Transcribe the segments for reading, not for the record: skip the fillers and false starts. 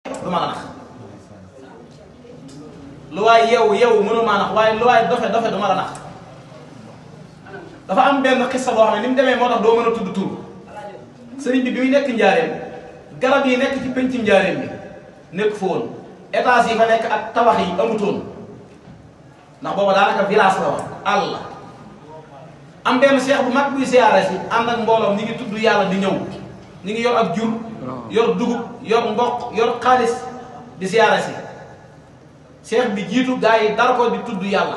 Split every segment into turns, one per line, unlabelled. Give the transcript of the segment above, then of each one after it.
du ma la nax lu waay yow mënu maa nax waaye lu waay dofe du ma la nax. dafa am benn xissa boo xam ne ni mu demee moo tax doo mën a tudd tur sëriñ bi muy nekk njaareem garab yi nekk ci penc njaareem bi nekk fa woon étage yi fa nekk ak tabax yi amutoon ndax booba daanaka village la wax àll la am benn seex bu mag buy siyaare si ànd ak mbooloom ñi ngi tudd yàlla di ñëw ñi ngi yor ak jur yor dugub yor mboq yor xaalis di siyaare si seex bi jiitu gaa yi dara ko di tudd yàlla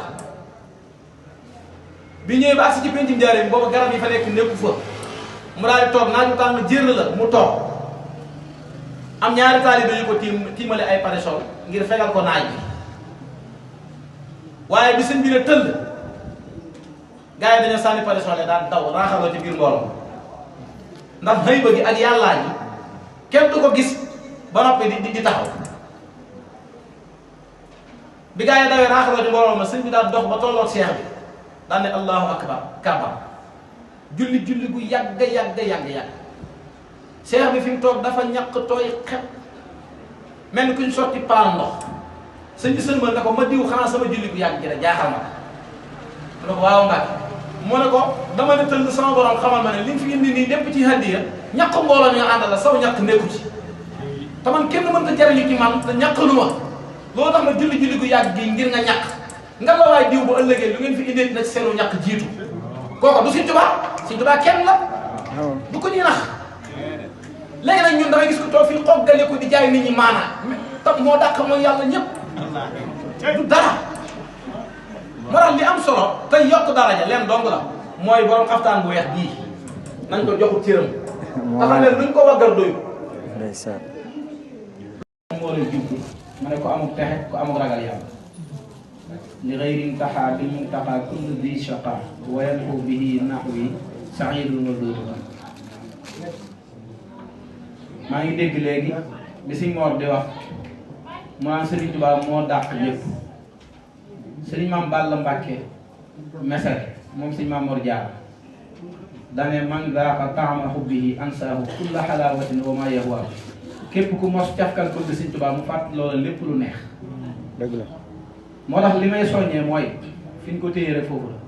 bi ñëwee ba agsi ci penc njaareem booba garab yi fa nekk nekku fa mu daal di toog naaj bu tàng jër la mu toog am ñaari taalibe yu ko tiimale ay parasol ngir fegal ko naaj bi waaye bi sëñ bi ne tëll gars yi dañoo sànni parasol daan daw raaxaloo ci biir mbooloo ndax xëy ba gi ak yàllaa ji kenn du ko gis ba noppi di taxaw bi gars yi dawee raaxaloo ci mbooloo ma sëñ bi daal dox ba tolloog seex bi daan ne allahu akbar kabar julli gu yàgg seex bi fi mu toog dafa ñàkk tooy xet mel ni kuñ sotti paan ndox sëñ bi sëlmal ne ko ma diw xanaa sama julli gu yàgg ji rek jaaxal ma mu ne ko waaw Mbàkke mu ne ko dama ne tëll sama borom xamal ma ne li nga fi indi nii lépp ci hadiya ñàkk mbooloo mi nga àndal la saw ñàkk nekku ci te man kenn mënta jariñu ci man te ñàkkalu ma loolu tax ma julli gu yàgg gi ngir nga ñàkk nga la waay diw bu ëllëgee lu ngeen fi indee na seenu ñàkk jiitu kooku du Sëñ Tuubaa kenn la du ko ñuy nax léegi nag ñun damay gis ko toog fii xoggale ko di jaay nit ñi maanaa tam moo dàq mooy yàlla ñëpp du dara moo tax li am solo tey yokk daraja leen dong la mooy borom xaftaan bu weex bii nañ ko joxu cëram dafa ne luñ ko waggar doyu moo leen jublu ma ne ko amuk texe ko amuk ragal yàlla li xayrin taxaa bi mu taxaa kullu di shaqa wayanxu bihi naxwi saidul madudu maa ngi dégg léegi bi Sëñ Mor di wax mu naan Sëriñ Tuubaa moo dàq lépp Sëriñ Maam Balla Mbàkke Mesere moom Sëñ Maam Mor Jaara dane man daaqa taama xubbihi ansaahu kulla xalaawatin wa ma yahwa képp ku mos cafkal ko bi Sëñ Tuubaa mu fàtt loola lépp lu neex dëgg la moo tax li may soññee mooy fi ñu ko téye rek foofu la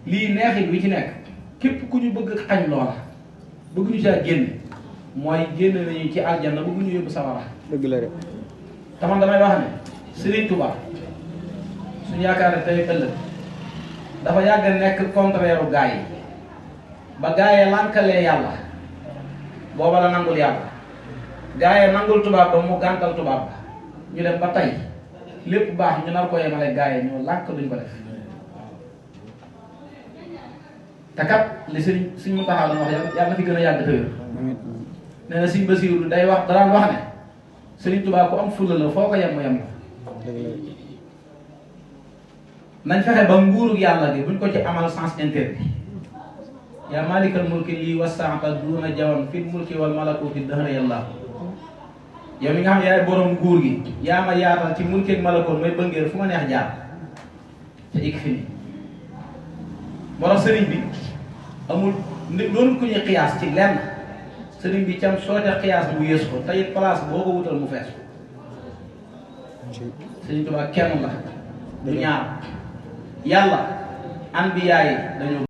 lii neexit bi ci nekk képp ku ñu bëgg xañ loola bëgg ñu caa génn mooy génn nañu ci aljanna bëgg ñu yóbbu sawara dëgg la rek te man damay wax ne Sëriñ Tuubaa suñu yaakaar ne tey ëllëg dafa yàgg nekk contraire u gaa yi ba gaa yi lànkalee yàlla booba la nangul yàlla gaa yi nangul tubaab ba mu gàntal tubaab ba ñu dem ba tey lépp baax ñu nar ko yemale gaa yi ñoo lànk duñ ko def te kat li Sëriñ Muntaxa doon wax yàlla na fi gën a yàgg tëwér nee na Sëriñ Basiiru day wax daraan wax ne Sëriñ Tuubaa ku am fulla la foo ko yem yem nañ fexe ba nguurug yàlla gi buñ ko ci amal sens interdit yaa maalikal mulki lii wasaata duuna jawan fil mulki wal malakuti dëhra yàlla yow mi nga xam ne yaay borom nguur gi yaa ma yaatal ci mulki ak malakoon may bëngéer fu ma neex jaar te ik fi ni moo tax sëriñ bi amul doonul ku ñuy xiyaas ci lenn sëriñ bi cam soo ca xiyaas mu yées ko tey place boo ko wutal mu fees ko Sëriñ Tuubaa kenn la du ñaar yàlla anbiyaa yi dañoo